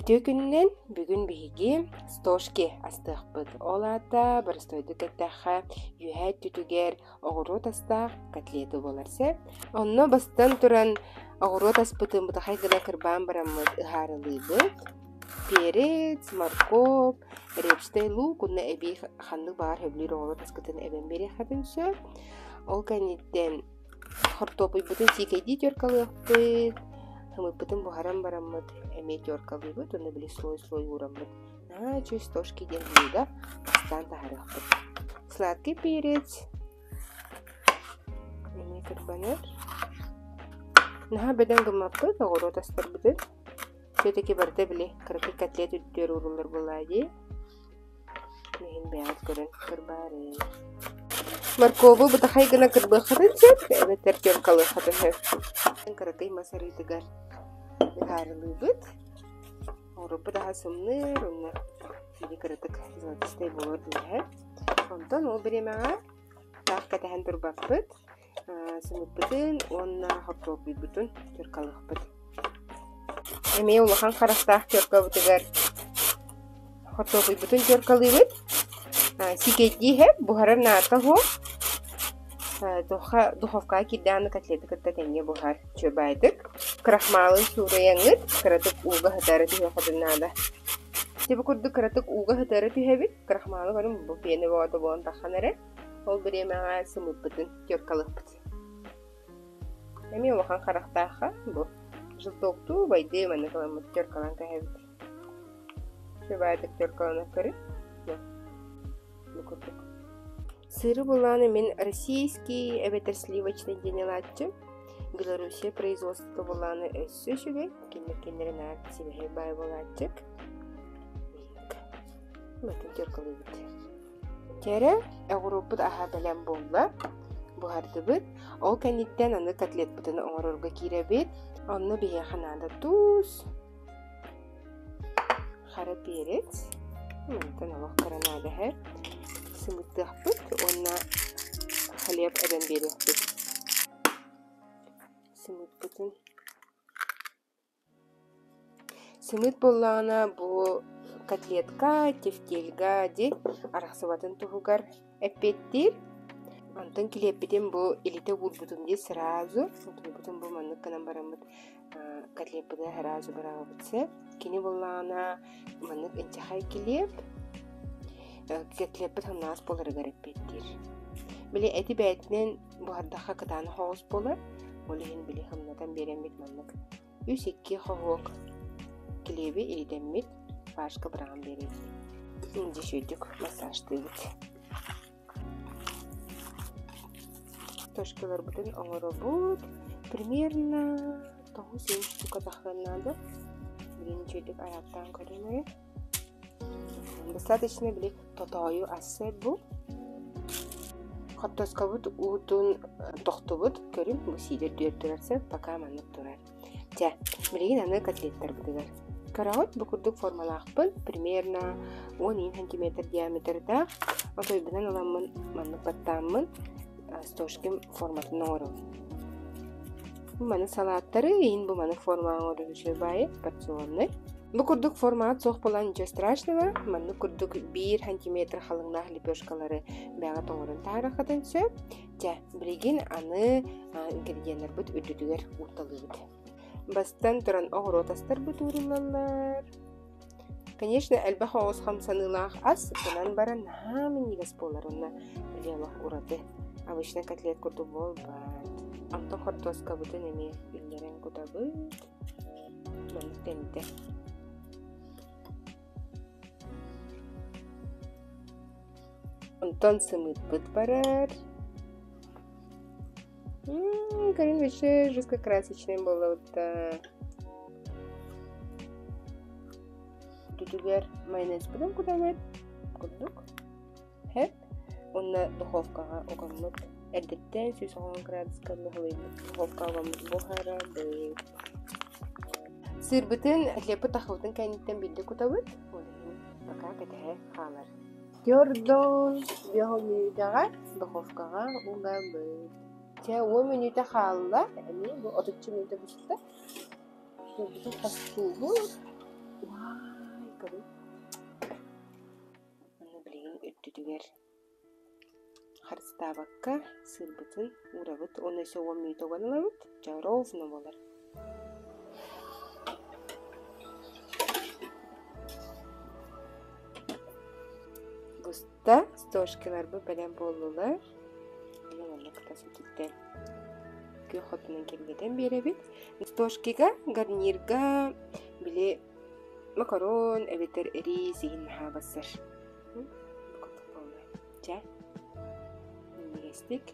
Үтүө күнүнэн бүгүн биһиги стошки астыахпыт. Ол аата боростуойдук эттэххэ, үөһээ өттүтүгэр оҕуруот астаах котлеты буолар сөп. Онно бастан туран оҕуруот аспытын бытахай гына кырбаан бараммыт ыһаарылыыбыт. Перец, морковь, репчатый лук уонна эбии ханнык баҕар сөбүлүүр оҕуруот аскытын эбэн биэриэххитин сөп. Ол кэнниттэн Хортуоппуйбутун сиикэйдии теркалыахпыт, сымыыппытын буһаран бараммыт эмиэ теркалыыбыт уонна били слой-слой уураммыт наһаа үчүгэй стошки диэн блюдо астаан таһаарыахпыт. Сладкий перец эмиэ кырбанар. Наһаа бөдөҥ гыммаппыт, оҕуруот астарбытын. Все-таки барыта били кыракый котлет үрдүгэр ууруллар буоллаа дии. Миһин бэйэҕит көрөн кырбаарыҥ. Моркову бытахай гына кырбыаххытын сөп, эбэтэр теркалыаххытын сөп. Кыракый мас арыытыгар ыһаарылыыбыт. Оҥорбут аһа сымныыр уонна кини кыратык золотистай буолуор диэһэ. Онтон ол бириэмэҕэ таах кэтэһэн турбаппыт. Сымыппытын уонна хортуоппуйбутун теркалыахпыт. Эмиэ улахан харахтаах теркабытыгар хортуоппуйбутун теркалыыбыт. Сикэйдии иһэ буһарар наата уһуо. Духовкаҕа киирдэҕинэ котлеты кытта тэҥҥэ буһар чуобаайдык. Крахмалын суурайаҥҥыт кыратык ууга сытыара түһүөххүтүн наада. Ити бу курдук кыратык ууга сытыара түһэбит. Крахмалы көрүҥ бу пиэнэ бөҕөтө буолан таххан эрэ. Ол бириэмэҕэ сымыыппытын теркалыахпыт. Эмиэ улахан харахтаахха бу желтоктуу убайдыы маннык ыламмыт теркалаан кэһэбит. Сыбаатык теркалана көрү. Бу курдук. Сыры булааны мин российский эбэтэр сливочный диэн ылааччы. Белоруссия производство булааны өссө үчүгэй. Кинилэр кинилэрин наар сибэһэй баай буолааччык. Батын теркалыыбыт. Кэрэ, оҕуруоппут аһа бэлэм буолла, буһардыбыт. Ол кэнниттэн аны котлетпытын оҥорорго киирэбит. Онно биһиэхэ наада туус, хара перец, мантан олох кыра наада иһэр. Сымыттыахпыт уонна хлеб эбэн биэриэхпит. Сымыыппытын Сымыыт буоллаҕына бу котлетка, тефтельга дии арахсыбатын туһугар эппиэттиир. Онтон килиэппитин бу илитэ уурбутум дии сразу, утуйбутум бу маннык гынан бараммыт котлеппытын сразу быраҕабыт сөп. Кини буоллаҕына маннык инчэхэй килиэп, котлеппыт сымнаҕас буоларыгар эппиэттиир. Били эти бэйэтинэн буһардахха кытаанах оҕус буолар, ол иһин били сымнатан биэрэммит маннык Үс-икки хоһуок килиэби илитэммит фаршка быраҕан биэрэбит. Дьэ үчүгэйдик массажтыыбыт. Точкаларбытын оҥоробут. Примерно 9 штука тахсан наада. Билигин үчүгэйдик арааттаан көрөн эрэ. Достаточно били тотоойу ас бу. Хортуоскабыт уутун тохтубут. Көрүҥ, бу сиидэр дүөр турар сөп, пока маннык турар. Чэ, билигин аны котлеттарбытыгар. Көрөҕүт, бу курдук формалаахпын, примерно 10 сантиметр диаметрдаах. Отойбунан ыламмын маннык баттааммын стошким форматын оҥоробун. Маны салааттары иин бу маны формаҕа оҥорор үчүгэй баайы порционный. Бу курдук формаҕа суох буолан ничего страшного. Маннык курдук биир сантиметр халыҥнаах лепешкалары бэйэҕит оҥорон таһаарыаххытын сөп. Чэ, билигин аны ингредиеннэрбит үрдүтүгэр уурталыыбыт. Бастан туран оҕуруот астарбыт ууруллаллар. Конечно, элбэх оҕус хамсаныылаах ас гынан баран наһаа минньигэс буолар уонна били ураты обычный котлет курдук буолбат. Онтон хортуоскабытын эмиэ үллэрэн кутабыт. Маннык тэнитэ. Онтон сымыыппыт барар. М-м, вообще жестко красочный буолла Түтүгэр майонезпытын кутабыт курдук. Хэп. Уонна духовкаҕа угаммыт. Эрдэттэн 190 градуска буһалыйбыт духовкаҕа угаммыт буһарабыт. Сыырбытын хлебпыт тахыбытын кэнниттэн биирдэ кутабыт. Ол иһин пока кэтэһэ хаалар. Тёрдон биэс мүнүүтэҕэ духовкаҕа угабыт. Чэ, уон мүнүүтэ хаалла. Эмиэ бу отучча мүнүүтэ буста. Сыырбытын хостуубут. Уай, көрүҥ. Аны билигин үрдүтүгэр харыстаабакка сыырбытын уурабыт уонна өссө уон мүнүүтэ уган ылабыт. Дьэ ровно буолар. Буста стошкаларбыт бэлэм буоллулар. Манна кыта сүтүттэн күөх отунан киэргэтэн биэрэбит. Стошкига, гарнирга били макарон эбэтэр рис иһин наһаа бассар. Чэ, минньигэстик.